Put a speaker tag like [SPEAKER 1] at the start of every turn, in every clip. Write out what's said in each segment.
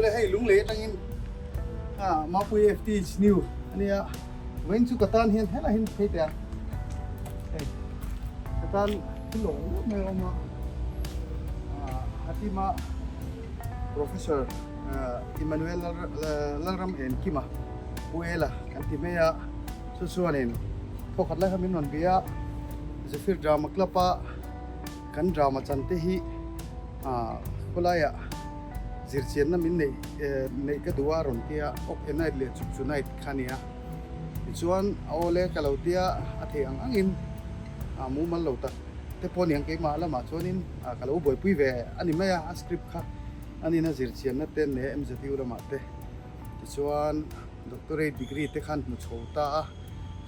[SPEAKER 1] Ule hei lunglei atangin a Mapui FTH new ania vawiin chu ka tan hian helai hian phei teh a hei ka tan thil awm deuh mai a awm a a team a Professor Emmanuel Lalram Enkima Pu Ela kan ti mai a chu chuanin thawkhat lai kha min rawn bia a Zephyr Drama Club a Kan drama chan te hi khawlaiah zirchianna min neih neih ka duh a rawn tia ok a night leh chuk chu night kha nia tichuan a aw le ka lo tia a theih ang angin a mumal lo tak te pawh aniang keimah lamah chuanin ka lo buaipui ve a ni mai a a script kha anina zirchianna te leh MZU lamah te tichuan doctorate degree te khan hmu chho ta a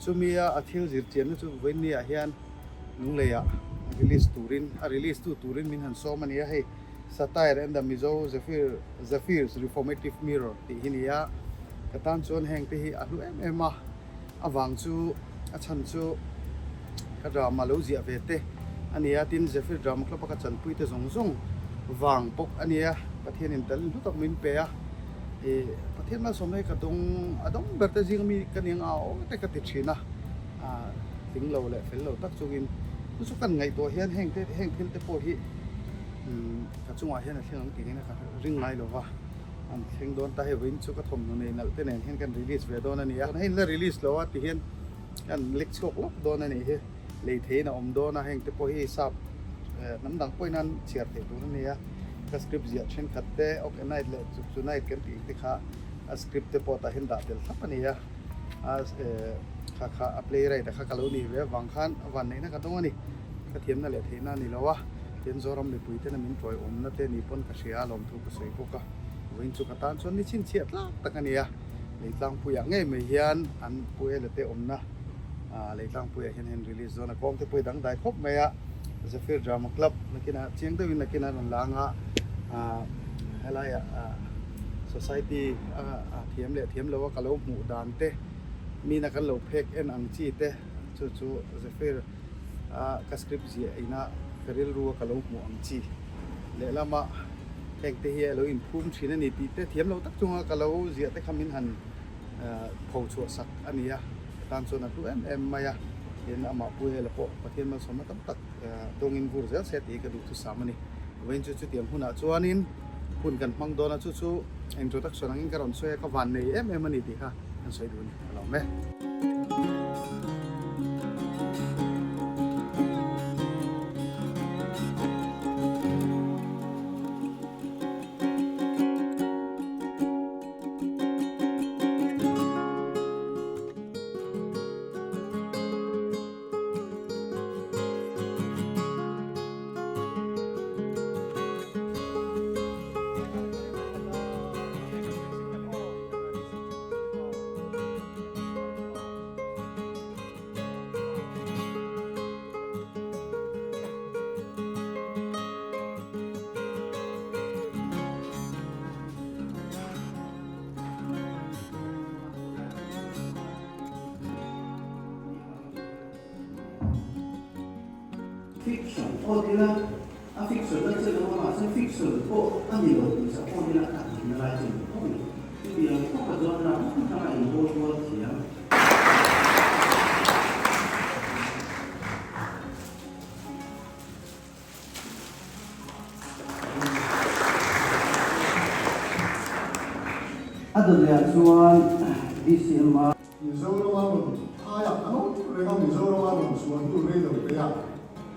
[SPEAKER 1] chumia a thil zirchianna chu vawiinniah hian Lungleiah release turin a release tu turin min han sawm a ni a, hei Satire and the Mizo Zephyr Zephyr's Reformative Mirror tih hi ni a, ka tan chuan heng te hi a hlu em em a, a vang chu a chhan chu ka drama lo ziah ve te a ni a, tin Zephyr Drama Club a ka chanpui te zawng zawng vang bawk a ni a, Pathianin talent hlu tak min pe a, ih Pathian malsawmna hi ka dawng a dawng ber te zing ami ka ni ang a aw te ka ti thin a. A tling lo leh fel lo tak chungin chu chu kan ngaihtuah hian heng te heng thil te pawh hi ka chungah hian a thleng ang tih in ka ring ngai lo va, an thleng dawn ta hei vawiin chu ka thawmhnaw nei nalh te nen hian kan release ve dawn a ni a, hei la release lo a ti hian kan lek chhuak lawk dawn a nih hi, lei theiin a awm dawn a heng te pawh hi sap hnam dang pawhin an chhiar theih tur a ni a, ka script ziah thenkhat te ok a night leh chuk chu night kan tih te kha a script te pawh tah hian dah tel thlap a ni a. a kha kha a playwright a kha ka lo nih ve avang khan a vanneihna ka dawng a ni. Ka thiamna leh theihna a ni lo a, tin Zoram mipui tena min tawi awmna te ni pawn ka hria a lawmthu ka sawi bawk a. Vawiin chu ka tan chuan ni chhinchhiah tlak tak a ni a, Leitlangpuiah ngei mai hian an Pu Ela te awmna Leitlangpuiah hian hei an release dawn a, kawng te pawh hi dangdai khawp mai a, Zephyr Drama Club nakinah chiang deuhin nakinah an rawn lang a, helaiah Society a thiam leh thiam lo a ka lo hmuh dan te, mina kan lo phek en ang chi te chu chu Zephyr a ka script ziah ina ka rilru a ka lo hmuh ang chi lehlama heng te hi a lo inphum thin a ni tih te thiam lo tak chunga ka lo ziah te kha min han pho chhuah sak a ni a, ka tan chuan a hlu em em mai a, tin amah Pu Hela pawh Pathian malsawmna tam tak dawngin vur zel se tih hi ka duhthusam a ni. Vawiin chu chutiang hunah chuanin. Hun kan hmang dawn a, chu chu introduction angin ka rawn sawi a, ka van nei em em a ni tih kha kan sawi duh a ni, ka lawm e.
[SPEAKER 2] Fiction pawh ila a fiction na che lo a mahse fiction pawh a ni lo tih sak pawh ila a tihna lai chu ni khawp mai. Chutiang khawp a genre hrang hrang a inbawl kual thiam. A dawleh ah chuan BCM a.
[SPEAKER 3] Mizorama rawn phai a, an awm reng a, Mizorama rawn chuan hnu rei lo te a,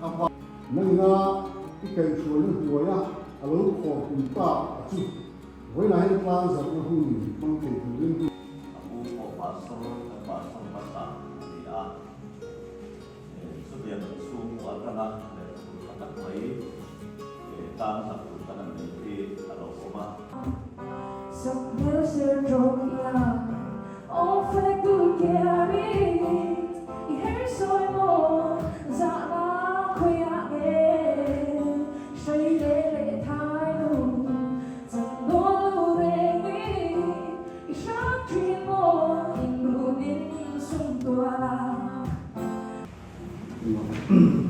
[SPEAKER 3] a pa. Nangina i kaihhruaina hnuaia a lo khawr pui ta a chu, vawilah hian tlang zarhna hun hmang thei turin hun.
[SPEAKER 4] A pu pawh pastor kan pastor hmasa a ni a. Chutiang chhungkua atanga lehkhabu tha tak mai tlang sak tur kan han nei hi a lo awm a.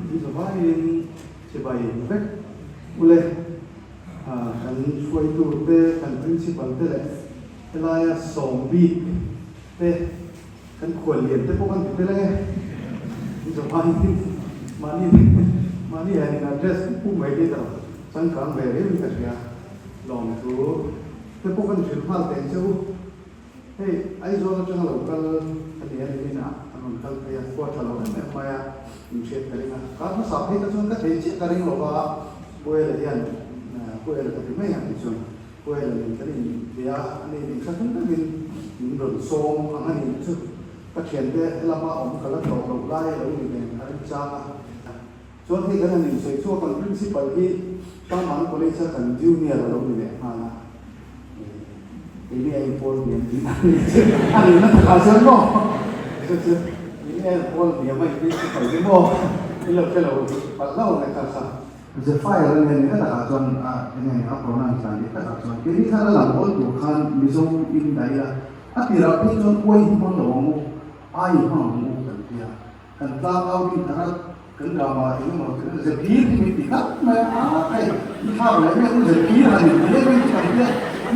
[SPEAKER 2] Ni zavaiin chibai vek ule kan hruaitu te kan.
[SPEAKER 1] Principal te leh helaia sawm bik te kan khual lian te pawh kan ti tel ange. Zawhmain mahni mahni hian in address pu mai te tawh changkang ve riau in ka hria. Lawmthu te pawh kan hrilh nghal teh che u. Hei Aizawl atanga lo kal a ni a nimin ah an rawn kal phei a, khua tha lo em em mai a, min hriat ka ring a. Kar hmasa phei kha chuan ka thei chiah ka ring lo va, Pu Ela hian Pu Ela ka ti mai ang tih chuan Pu Ela nen kan inbia a, ani min hre hlum deuhin min rawn sawm ang a ni chu ka thiante helama awm ka la tlawh loh lai a lo ni nen a remchang a. Chuan hei kan han insawi chhuak ang Principal hi Taman College a kan junior a lo ni leh nghal a, keini a inpawl hniam tih a ni chu a nihna takah chuan maw chu chu keini a inpawl hniam a in Principal hi maw i lo hre lo palh hlauh ang e kha kha. Zephyr a nia nihna takah chuan a enge a pronounce dan dik takah chuan keini khan a lam awl tur khan Mizo in dah ila a tirah phei chuan uai hi hmang lo ang u, ai hmang ang u kan tia. Kan tlang au ding thar a, kan drama eng emaw chu zephyr hi min ti tlat mai a, a hei i thlak leh mek chu zephyr han in ti em em chu kan tia,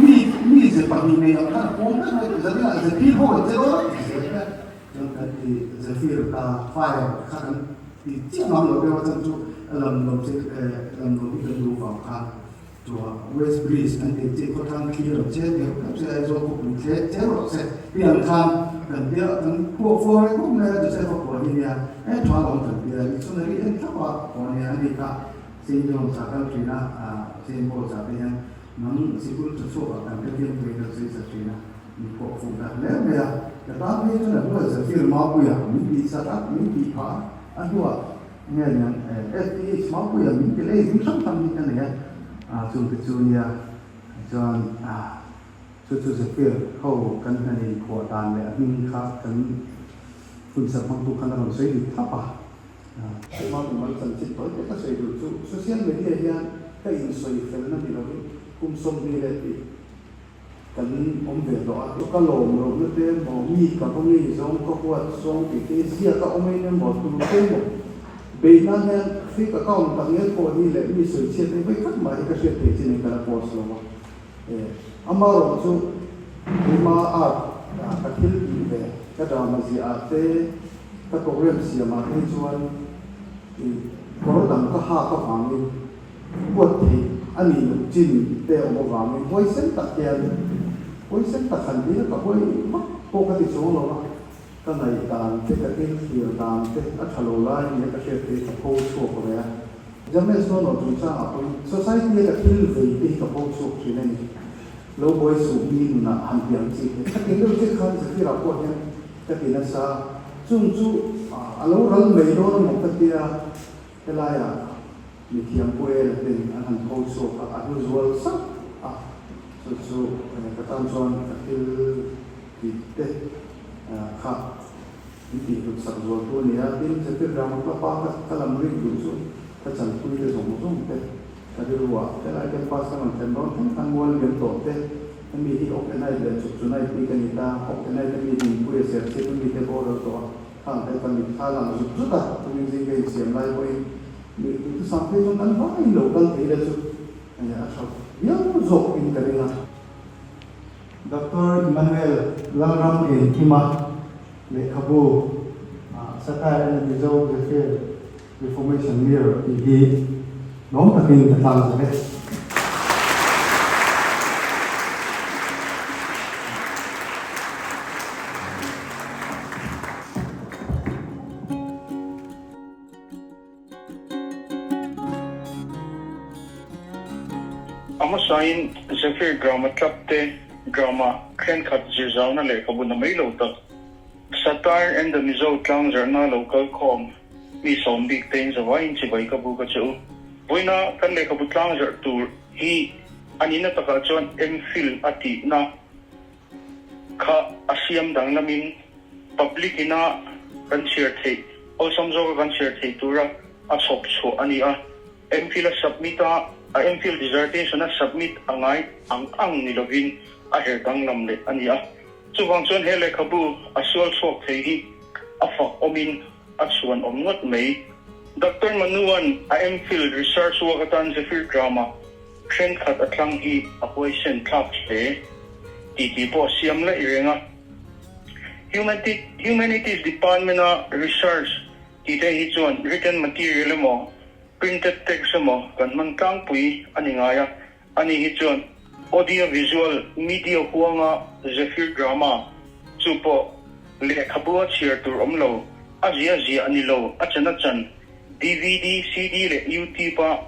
[SPEAKER 1] mi mi ze pahnih nei ang khan a pawm vek mai, zaninah zephyr ho an che dawn a ti zel mai a, chuan kan ti zephyr ta fire kha kan ti chiah ngam lo deuh a chan chu lam lo che lam lo hi kan duh vang khan. Chua West Bridge an tih chi khawthlang thlir ang che deuh deuh che Aizawl khawpui thleh che rawh se tih ang khan kan tia kan phuah fua reng khawp mai a Joseph a phuah hi nia e tha lawm kan tia dictionary en thlap a phuah nia ani kha Saint John sa kal thin a Saint Paul sa te hian nang sikul tha chhuak ah kan te fiam thei kan sawi sa thin a min phuah fuh ta hle mai a ka tan phei chuan a hnuai Zafir Mapuia min tih sak a min tih phah a a hnuah Nge niang FPH Maupuia min ti lei zing hrang hrang hi ka nei a, chung te chu nia chuan chu chu Zephyr ho kan hnanin phuah dan leh a hming kha kan hunserh hmangtu khan a rawn sawi dik thlap a. Chuma mimal chanchin tawi te ka sawi duh chu social media hian ka insawi felna ni lovin kum 20 tih Kan awm ve tawh a, ka lawm lohna te emaw, mi ka va ngei zawng, ka huat zawng tih te ziak a awm in emaw, tur te emaw beih nan hian fake account tak ngial pawh hi leh mi sawi chhiat hi vawi khat mah hi ka hriat theih chin in ka la post lo a. Amaherawh chu keima art ka thil tih ve, ka drama ziah ah te, ka program siam ah te hi chuan kawr dang ka hak avangin Huat theih a nih loh chin te awm avangin huaisen tak hian huaisen tak han ti a, ka huai vak pawh ka ti chuang lo a, ka ngaih dan te ka thil thlir dan te a tha lo lai nia ka hriat te hi ka pho chhuak ve a. James Nono chungchangah pawhin society a ka thil vei te hi ka pho chhuak thin a ni. Lo buai suh mi nunah han ti ang chi te. Khatin deuh chiah khan Zafira pawh hian ka ti nasa a, chung chu a lo ral mai dawn amaw ka tia. Helaiah mithiam Puela ten an han tho chhuak a, a hlu zual sauh a, chu chu ka tan chuan ka thil tih te kha min tih hlut sak zual tu a ni a, tin Zephyr Drama Club a ka lam rik duh chu ka chanpui te zawng zawng te ka rilruah helai campus ka rawn thlen dawn thleng khan mual liam tawh te hemi hi Oak Night leh Chukchu Night hi ka ni ta, Oak Night a mi Dinpuia Serchhip a mi te boral tawh a. Khang te ka mit kha lang zut zut a, tumin zing ka insiam lai pawhin mi duhthusam phei chuan kan vaiin lo kal thei ila chu a tha viau zawk in ka ring a. Doctor Emmanuel Lalram Engkima lehkhabu Satire and Mizo Zephyr Reformation Mirror tih hi lawm takin ka tlang zel e.
[SPEAKER 5] A hmasain Zephyr Drama Club te drama thenkhat zirzauna lehkhabu na mai lo tak Satire and the Mizo tlangzarhna lo kal khawm Mi sawm bik tein zavaiin chibai ka bu ka che u. Vawiina kan lehkhabu tlang zarh tur hi a nihna takah chuan MPhil a tihna kha a siam danglamin public ina kan chhiar theih, awlsam zawka kan chhiar theih tura a chhawp chhuah a ni a. MPhil a submit a, a MPhil dissertation a submit a ngai ang ang ni lovin a her danglam leh a ni a. Chuvang chuan he lehkhabu a sual chhuak thei hi a fak awmin a chhuan awm ngawt mai. Doctor Manuan a MPhil research work atan Zephyr Drama. Thenkhat a thlang hi a huaisen thlak hle titi pawh a siam laih reng a. Humanities Department-a research tih te hi chuan written material emaw printed text emaw kan hman tlangpui a ni ngai a, ani hi chuan audio visual media huanga Zephyr drama chu pawh lehkhabu a chhiar tur awm lo, a zia zia a ni lo, a chan a chan. DVD, CD leh YouTube-a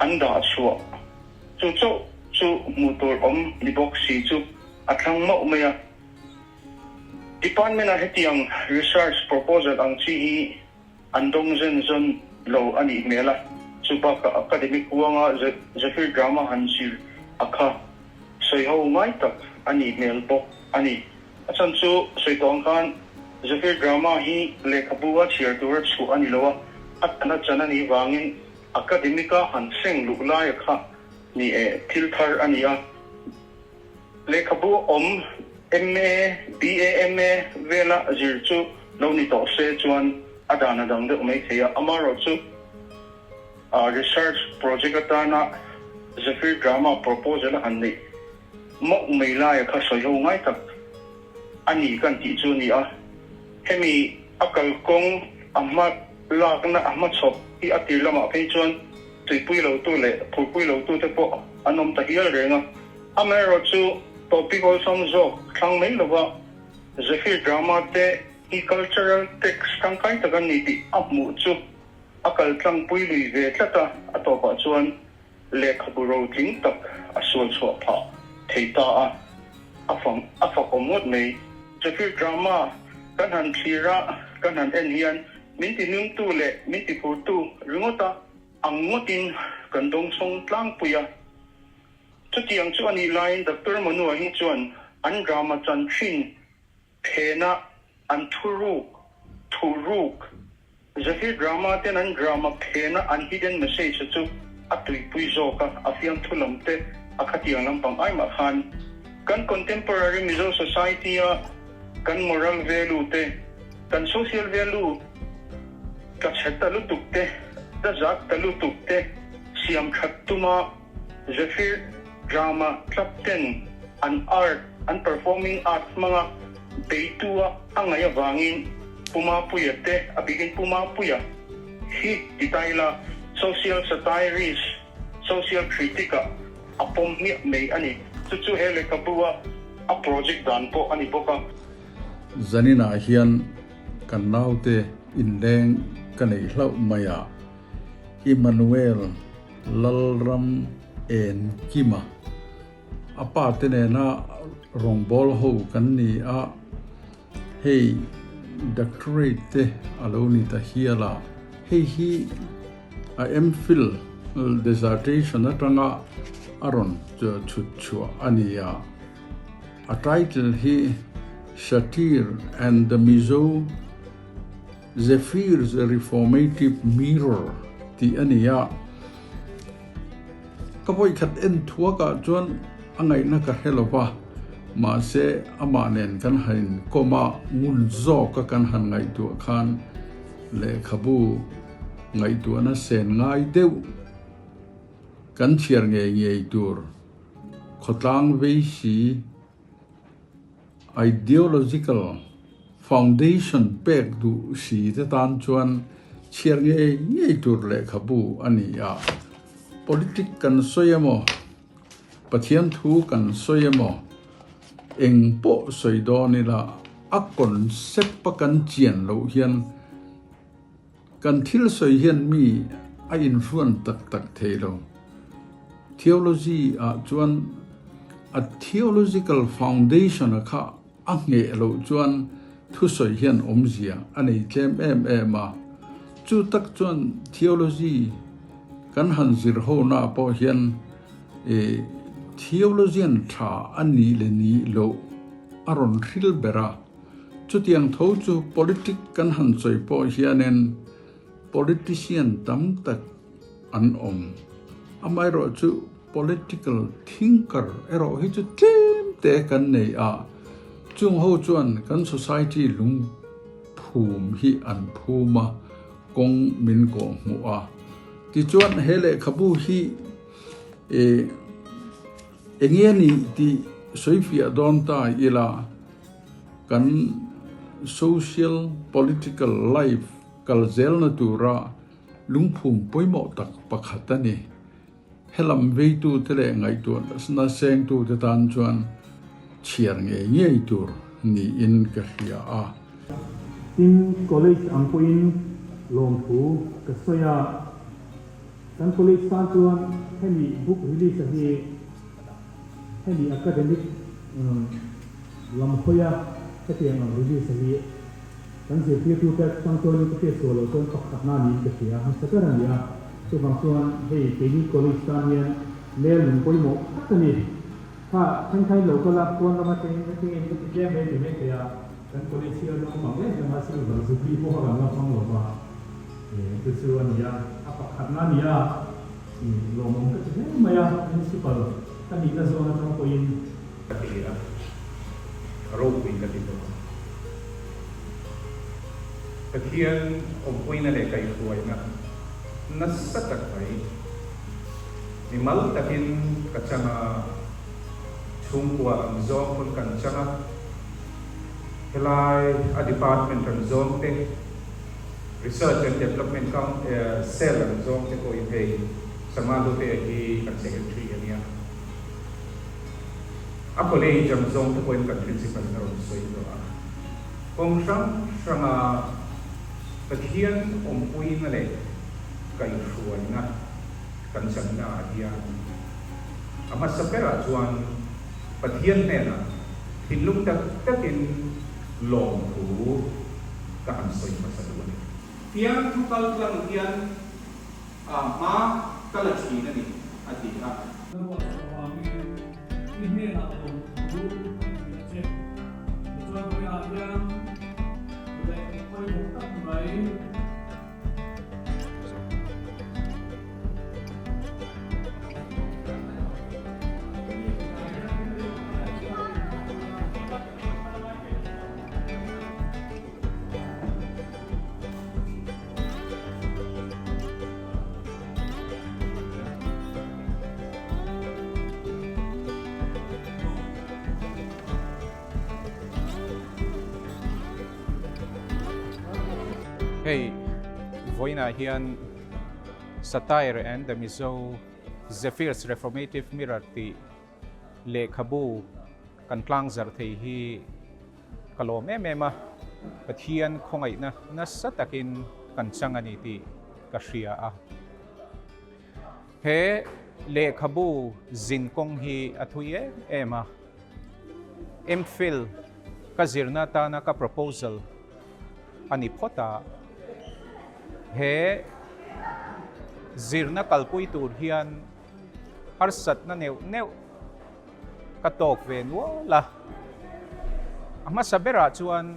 [SPEAKER 5] an dah chhuah chu chauh chu hmuh tur awm ni bawk si chu a thlang mauh mai a. Department-a hetiang research proposal ang chi hi an dawng zen zawn lo a nih hmel a, chu bakah academic huanga Zephyr drama han zir a kha sawi ho ngai tak a nih hmel bawk a ni. A chhan chu sawi tawh ang khan Zephyr Drama hi lehkhabu a chhiar tura chhuah a ni lo a, a tan a chan a nih vangin academic-a han seng luh laia kha ni e, thil thar a ni a. Lehkhabu awm MA, BA, MA vela zir chu lo ni tawh se chuan a dan a dang deuh mai thei a, amaherawhchu research project atana Zephyr Drama proposal a han neih Mauh mai laia kha sawi ho ngai tak a ni kan tih chu a ni a, hemi a kalkawng a hma lakna a hmachhawp hi a tir lamah phei chuan tuipui lotu leh phurpui lotute pawh an awm ta hial reng a. Amaherawhchu topic awlsam zawk thlang mai lova Zephyr drama te hi cultural text tangkai tak an ni tih a hmuh chu a kaltlangpui lui ve tlat a, a tawpah chuan Lehkhabu rotling tak a sual chhuah phah thei ta a, a fang a fakawm ngawt mai. Zephyr drama kan han thlir a, kan han en hian min ti hnungtu leh min ti phurtu ringawt a ang ngawtin kan dawngsawng tlangpui a. Chutiang chu a nih laiin Doctor Manua hi chuan an drama chan thin Phena an thuruk, thuruk, Zephyr drama ten an drama phena an hidden message chu a tuipui zawk a, a fiamthu lam te a khatiang lampang ai mah khan kan contemporary Mizo society a kan moral value te, kan social value tla chhe ta lutuk te, tla zat ta lutuk te siam that tuma Zephyr drama club ten an art, an performing art hmanga beitua a ngaih avangin Pu Mapuia te, a bikin Pu Mapuia hi ti ta ila social satirist, social critic ah a pawm hmiah mai a ni. Chu chu he lehkhabu a a project dan pawh a ni bawk a.
[SPEAKER 6] Zaninah hian kan naute inleng ka neih hlauh mai a, Emmanuel Lalram en Kima a pa te nena rawngbâwl ho kan ni a, hei doctorate te a lo ni ta hial a, hei hi a MPhil dissertation atanga a rawn chhut chhuah a ni a, a title hi Satire and the Mizo Zephyr's Reformative Mirror tih a ni a, ka vawikhat en thuakah chuan a ngaihna ka hre lo va, mahse amah nen kan han inkawm a, ngun zawka kan han ngaihtuah khan lehkhabu ngaihtuahna sen ngai deuh kan chhiar ngei ngei tur khawtlang vei si. Ideological foundation pek duh si te tan chuan chhiar ngei ngei tur lehkhabu a ni a. Politic kan sawi emaw, Pathian thu kan sawi emaw, eng pawh sawi dawn ila a concept a kan chian loh hian kan thil sawi hian mi a inhruan tak tak thei lo. Theology ah chuan a theological foundation a kha a ngheh loh chuan thusawi hian awmzia a nei tlem em em a. Chu tak chuan theology kan han zir ho na pawh hian e theologian tha a nih leh nih loh a rawn hril ber a. Chutiang tho chu politic kan han sawi pawh hianin politician tam tak an awm. Amaherawh chu political thinker erawh hi chu tlem te kan nei a, chung ho chuan kan society lung phum hi an phum a, kawng min kawh hmuh a. Tichuan he lehkhabu hi. Enge a nih tih sawifiah dawn ta ila kan social political life kal zelna tura lungphum pawimawh tak pakhat a ni. Helam veitute leh ngaihtuahna sengtute tan chuan chhiar ngei ngei tur niin ka hria a.
[SPEAKER 7] Tin, college ang pawhin lawmthu ka sawi a. Kan college tan chuan hemi book release a hi hemi academic lam hawia hetiang ang release a hi kan zirtirtute atang chuanin ka hriat sual loh chuan pakhatna niin ka hria hmasa ber a ni a. Chuvang chuan hei keini college tan hian mail lung pawimawh tak a ni. Kha thenkhain lo kal a, pawn lama tengin ka tengin ka ti tlem mai ti mai thei a, kan college hi a naupang em em a, silver jubilee pawh kha kan la hmang lo va. Chu chu a ni a, a pakhatna a ni a, lawmawm ka ti hle mai a, Principal ka nihna zawn atang pawhin.
[SPEAKER 8] Ka ti a, ropui ka ti bawk a. Pathian awmpuina leh kaihhruaina nasa tak mai, mimal takin ka chang a, chhungkua ang zawng pawn kan chang a, helai a department ang zawng te, Research and Development Cell ang zawng te pawhin hei Sangha Hlute hi kan Secretary a nia. A college ang zawng te pawhin kan Principal in a rawn sawi tawh a. Kawng hrang hranga Pathian awmpuina leh kaihhruaina kan channa ah hian a hmasa berah chuan Pathian hnenah thinlung tak takin lawmthu ka han sawi hmasa duh a ni.
[SPEAKER 9] Tiang thu kal tlang hian a hma ka la thin a ni, a ti a.
[SPEAKER 10] Ka ruah chhuah vangin i hnenah lawmthu ka ti a che. Tichuan vawiinah hian lehkha pawimawh tak mai.
[SPEAKER 8] Hei vawiinah hian Satire and the Mizo Zephyr's Reformative Mirror tih lehkhabu kan tlangzarh thei hi ka lawm em em a, Pathian khawngaihna nasa takin kan chang a ni tih ka hria a. He lehkhabu zin kawng hi a thui em em a, MPhil ka zirna atana ka proposal a ni phawt a, he zirna kalpui tur hian harsatna neuh neuh ka tawk ve nual a. A hmasa berah chuan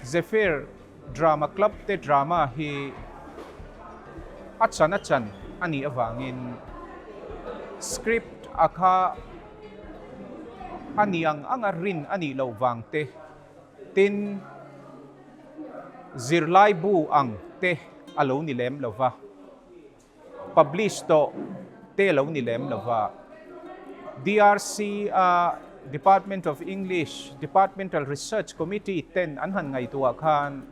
[SPEAKER 8] Zephyr Drama Club te drama hi a chan a chan a nih avangin script a kha a ni ang anga rin a nih loh vang te, tin zirlai bu ang te a lo ni lem lo va. Publish tawh te lo ni lem lova, DRC a Department of English Departmental Research Committee ten an han ngaihtuah khan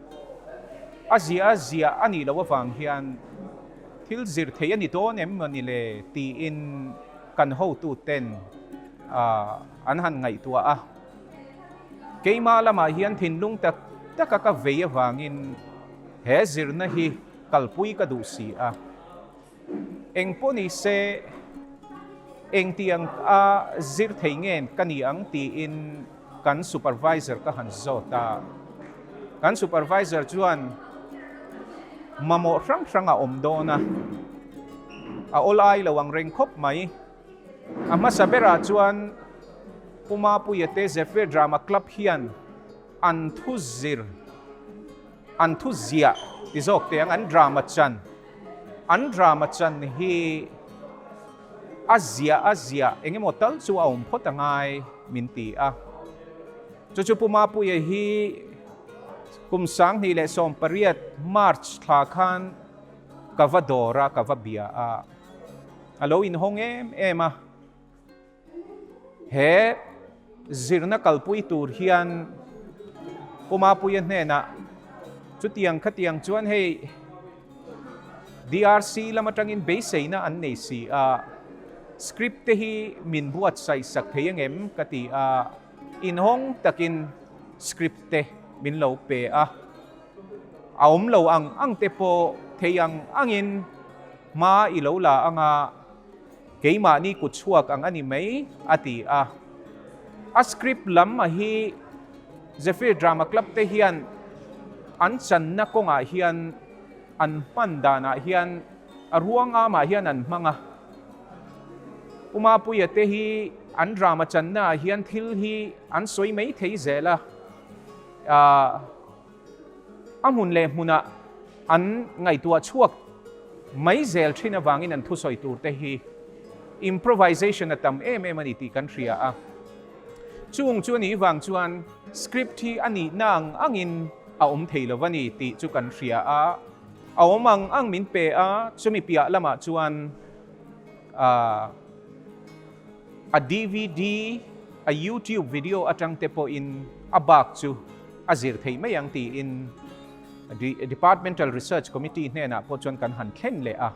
[SPEAKER 8] a ziah a ziah a nih loh avang hian thil zir thei a ni dawn em maw ni le tiin kan hotu ten an han ngaihtuah a. Keimah lamah hian thinlung tak taka ka vei avangin he zirna hi Kalpui ka duh si a. Eng pawh ni se, engtiang a zir thei nge ka ni ang tiin kan supervisor ka han zawt a. Kan supervisor chuan mamawh hrang hrang a awm dawn a, a awlai lo ang reng khawp mai. A hmasa berah chuan Pu Mapuia te Zephyr Drama Club hian an thu zir An thu ziah ti zawk teh ang, an drama chan, an drama chan hi a ziah a ziah eng emaw tal chu a awm phawt a ngai min ti a. Chu chu Pu Mapuia hi kum 2018 March thla khan ka va dawr a, ka va bia a. a lo inhawng em em a. He zirna kalpui tur hian Pu Mapuia hnenah chutiang khatiang chuan hei DRC lam atangin beiseina an nei si a, script te hi min buatsaih sak thei angem ka ti a, inhawng takin script te min lo pe a, a awm lo ang ang te pawh thei ang angin hma i lo la anga, Keimahni kut chhuak ang a ni mai, a ti a. A script lam a hi Zephyr Drama Club te hian an channa kawngah hian an hman danah hian a ruangam ah hian an hmang a. Pu Mapuia te hi an drama channa ah hian thil hi an sawi mai thei zel a. A hmun leh hmunah an ngaihtuah chhuak mai zel thin avangin an thusawi tur te hi improvisation a tam em em a ni tih kan hria a. Chung chu a nih vang chuan script hi a nihna ang angin a awm thei lo a ni tih chu kan hria a. A awm ang ang min pe a, chumi piah lamah chuan a DVD, a YouTube video atang te pawhin a bak chu a zir thei mai ang tiin Departmental Research Committee hnenah pawh chuan kan han thlen leh a.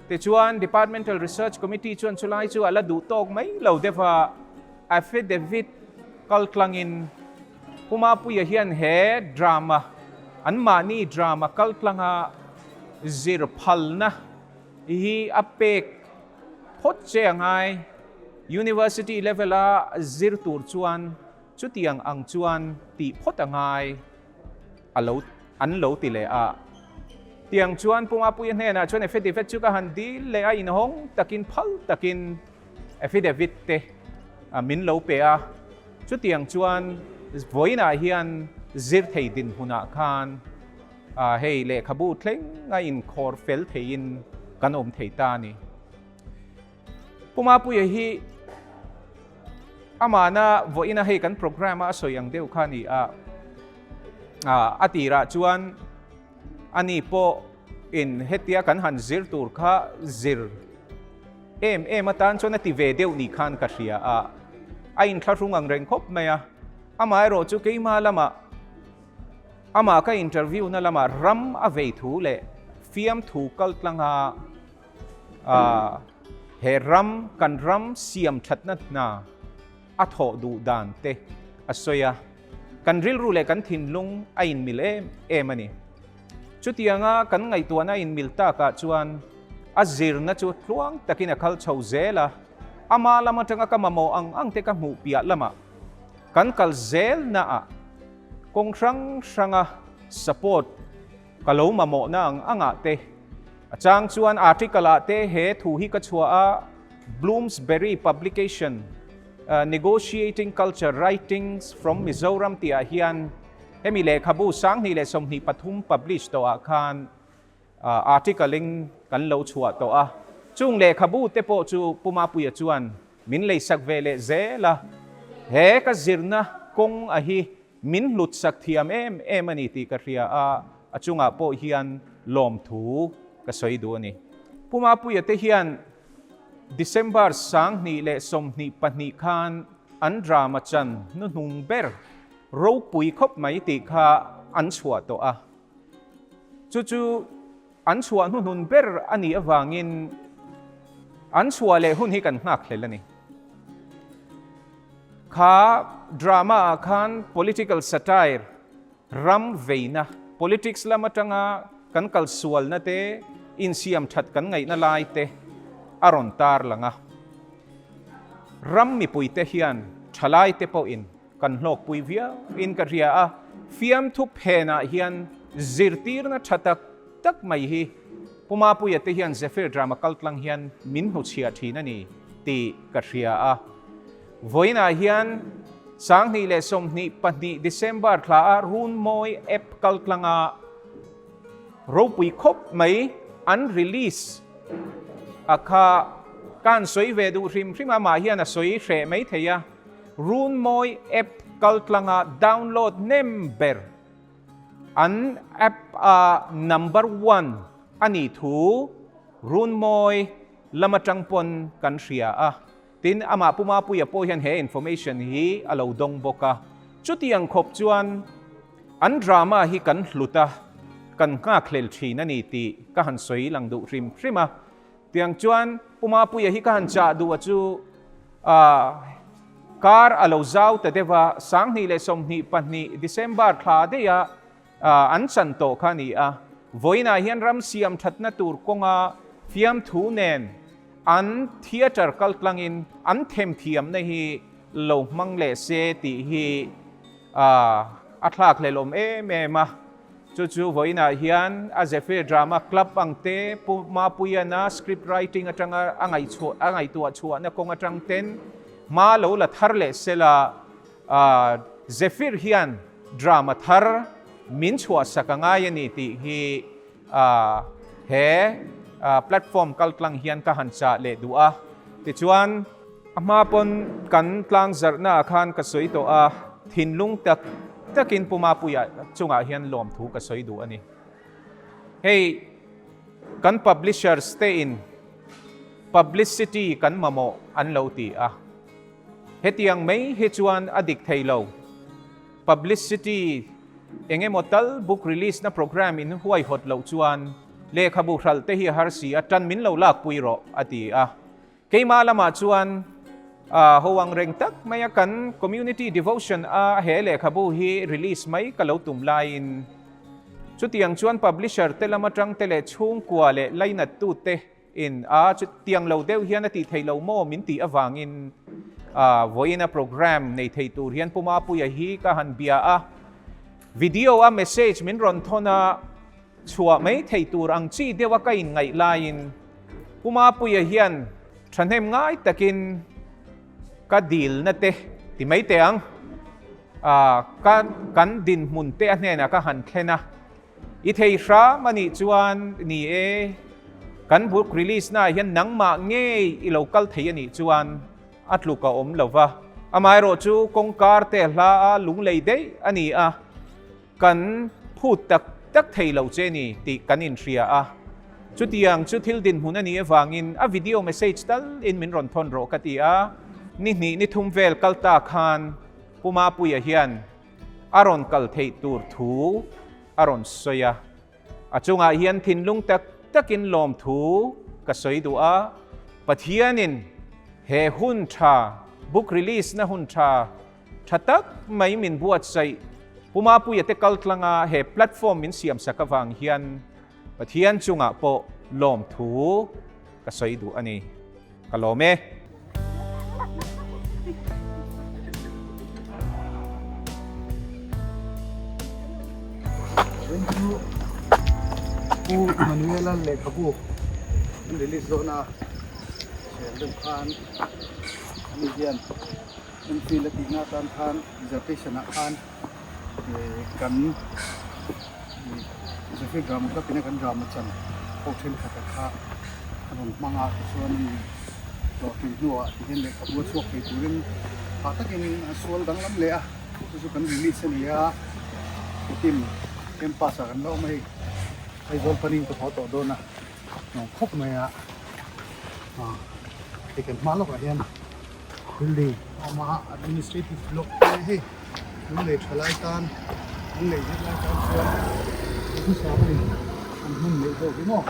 [SPEAKER 8] Tichuan Departmental Research Committee chuan chulai chu a la duh tawk mai lo deuh a, affidavit kal tlangin Pu Mapuia hian he drama, anmahni drama kal tlanga zir phalna hi a pek phawt che a ngai. University level-a zir tur chuan chutiang ang chuan tih phawt a ngai a lo an lo ti leh a. Tiang chuan Pu Mapuia hnenah chuan affidavit chu ka han dil leh a, inhawng takin phal takin affidavit te min lo pe a. Chutiang chuan vawiinah hian zir thei dinhmunah khan hei lehkhabu thleng a inkhawr fel theiin kan awm thei ta a ni. Pu Mapuia hi amahna vawiina hei kan program a sawi ang deuh kha a ni a, a tirah chuan ani pawh in hetia kan han zir tur kha zir em em atan chuan a ti ve deuh ni khan ka hria a, a inthlahrung ang reng khawp mai a, amaherawh chu keima lamah amah ka interview na lamah ram a vei thu leh fiamthu kal tlanga A, he ram, kan ram siam thatna hna a thawh duh dan te a sawi a, kan rilru leh kan thinlung a inmil em em a ni. Chutianga kan ngaihtuahna a inmil takah chuan a zirna chu tluang takin a khal chho zel a, ama lam atanga ka mamawh ang ang te ka hmuh piah lamah kan kal zelnaah kawng hrang hranga support Ka lo mamawhna ang angah te. A chang chuan article ah te he thu hi ka chhuah a, Bloomsbury Publication, Negotiating Culture Writings from Mizoram tih ah hian hemi lehkhabu 2023 publish tawh ah khan article in kan lo chhuah tawh a. Chung lehkhabu te pawh chu Pu Mapuia chuan min leisak ve leh zel a, he ka zirna kawng a hi Min hlut sak thiam em em a ni tih ka hria a, a chungah pawh hian lawmthu ka sawi duh a ni. Pu Mapuia te hian December 2022 khan an drama chan hnuhnung ber ropui khawp mai tih kha an chhuah tawh a. Chu chu an chhuah hnuhnun ber a nih avangin an chhuah leh hun hi kan nghak hlel a ni. Kha drama ah khan political satire, ram veina, politics lam atanga kan kalsualna te, insiam that kan ngaihna lai te a rawn tar lang a. Ram mipuite hian thalai te pawhin kan hlawkpui viau in ka hria a, fiamthu phenah hian zirtirna tha tak tak mai hi Pu Mapuia te hian Zephyr Drama kaltlang hian min hnuchhiah thin a ni tih ka hria a. Vawiinah hian 2022 December thla a Runmawi app kaltlanga ropui khawp mai an release a kha ka han sawi ve duh hrim hrim a, amah hian a sawi hreh mai thei a. Runmawi app kaltlanga download nem ber an app a number one a nih thu Runmawi lam atang pawn kan hria a. Tin, amah Pu Mapuia pawh hian he information hi a lo dawng bawk a. Chutiang khawp chuan an drama hi kan hlut a, kan nghakhlel thin a ni tih ka han sawi lang duh hrim hrim a. Tiang chuan Pu Mapuia hi ka han chah duh a chu kar a lo zau ta deuh a, 2022 December thla daih a an chan tawh kha a ni a. Vawiinah hian ram siam thatna tur kawnga fiamthu nen an theatre kaltlangin an themthiamna hi lo hmang leh se tih hi a thlakhlelawm em em a. Chu chu vawiinah hian a Zephyr Drama Club ang te, Pu Mapuiana script writing atanga a ngaihchhuah a ngaihtuah chhuahna kawng atang ten hma lo la thar leh sela Zephyr hian drama thar min chhuahsak a ngai a ni tih hi he platform kaltlang hian ka han chah leh duh a. Tichuan, a hma pawn kan tlangzarhna ah khan ka sawi tawh a, thinlung tak takin Pu Mapuia chungah hian lawmthu ka sawi duh a ni. Hei kan publishers te in publicity kan mamawh an lo ti a. Hetiang mai hi chuan a dik thei lo. Publicity eng emaw tal book release na programme in huaihawt loh chuan lehkhabu hralh te hi a har si a, tan min lo lakpui rawh, a ti a. Keimah lamah chuan ho ang reng tak maia kan community devotion a he lehkhabu hi release mai ka lo tum laiin chutiang chuan publisher te lam atang te leh chhungkua leh lainattu te In a chutiang lo deuh hian a tih theih lo maw min tih avangin vawiina program nei thei tur hian Pu Mapuia hi ka han bia a, video a message min rawn thawn a, chhuah mai thei tur ang chi deuh a ka inngaih laiin Pu Mapuia hian thahnem ngai takin ka dilna te ti mai teh ang, ka kan dinhmun te a hnenah ka han thlen a. I thei hram a nih chuan ni e, kan book release naah hian nangmah ngei i lo kal thei a nih chuan a tluk a awm lo va. Amaherawh chu kawngkar te hla a lunglei daih a ni a, kan phut tak tak thei lo che ni tih kan inhria a. Chutiang chu thil dinhmun a nih avangin a video message tal in min rawn thawn rawh ka ti a. Ni hnih ni thum vel kal ta khan Pu Mapuia hian A rawn kal theih tur thu a rawn sawi a, a chungah hian thinlung tak takin lawmthu ka sawi duh a, Pathianin he hun tha, book release na hun tha, tha tak mai min buatsaih Pu Mapuia te kal tlanga he platform min siamsak avang hian Pathian chungah pawh lawmthu ka sawi duh a ni. Ka lawm e.
[SPEAKER 1] Tun chu Pu Manuela lehkhabu an release dawn a, chhel deuh khan ani hian Enfield a tihna atan khan dissertation ah khan kan Zephyr Drama Club ina kan drama chan ho thenkhat a kha a rawn hmang a, tichuan ani hlawhtlin hnuah tihian lehkhabu a chhuak thei turin phah takin a sual danglam leh a, chu chu kan release a ni a, Team campus ah kan la awm a hei, Aizawl panin ka haw tawh dawn a, nuam khawp mai a, hei kan hma lawkah hian. Building a awm a, administrative block te hei lunglei tha lai tan lunglei zet lai tan chuan hmasa a ni an hmun neih zawk hi maw.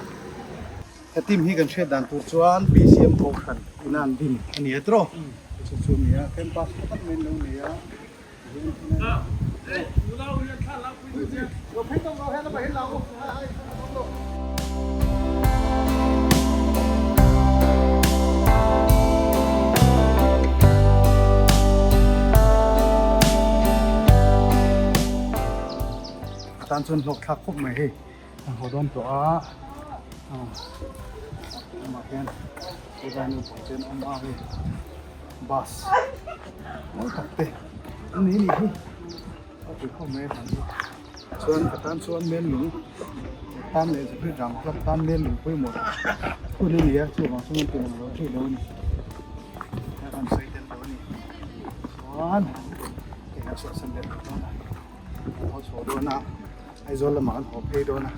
[SPEAKER 1] He team hi kan hriat dan tur chuan BCM Kohhran ina an din a ni a tiraw chu chu a ni a campus tha tak mai an lo nei a. A tan chuan hlawk thlak khawp mai hei an haw dawn tawh a amah hian zai naupang te an awm a hei bus mawi tak te an nei anih hi a pui khawp mai a tan chu chuan ka tan chuan mel lung tan leh zephyr dang club tan mel lung pawimawh hun a ni a chuvang chuan an tih ang lo theih lo a ni a rawn sawi tel lo a ni chuan hei an chhuahsan leh dawn a an haw chhuah dawn a Aizawl lamah an haw phei dawn a.